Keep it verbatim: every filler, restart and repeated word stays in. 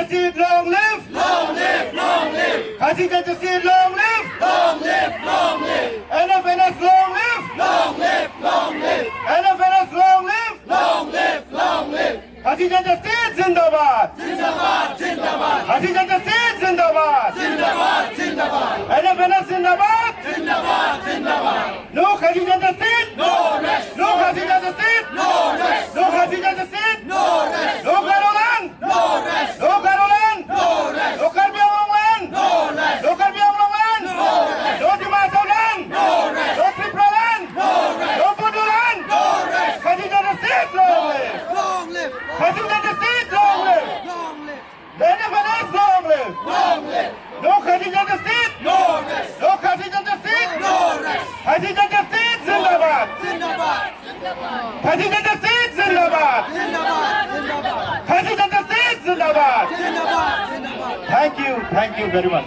Seat, long live! Long live, long live! Khasi Jaintia Seat, long live! Long live, long live! N F N S, long live! Long live, long live! N F N S, long live! Long live, long live! Khasi Jaintia Seat, zindabad! Zindabad, zindabad! Khasi Jaintia Seat, zindabad! Zindabad, zindabad! N F N S, zindabad! Zindabad, zindabad! No Khasi Jaintia Seat! No rest! No Khasi Jaintia Seat! No rest! No Khasi Jaintia Seat! No rest! No Garoland! No rest! No Garoland! No rest! No Karbi Anglong land! No rest! No Karbi Anglong land! No rest! No Dima Hasao land! No rest! No Tipraland! No rest! No Bodoland! No rest! Khasi Jaintia Seat, long live! Long live! Khasi Jaintia Seat, long live! Long live! N F N S, long live! Long live! No Khasi Jaintia Seat! No rest! No Khasi Jaintia Seat! No rest! Khasi Jaintia Seat, zindabad! Zindabad! Khasi Jaintia Seat, zindabad! Zindabad! Zindabad! Khasi Jaintia Seat, zindabad! Zindabad! Zindabad! Thank you, thank you very much.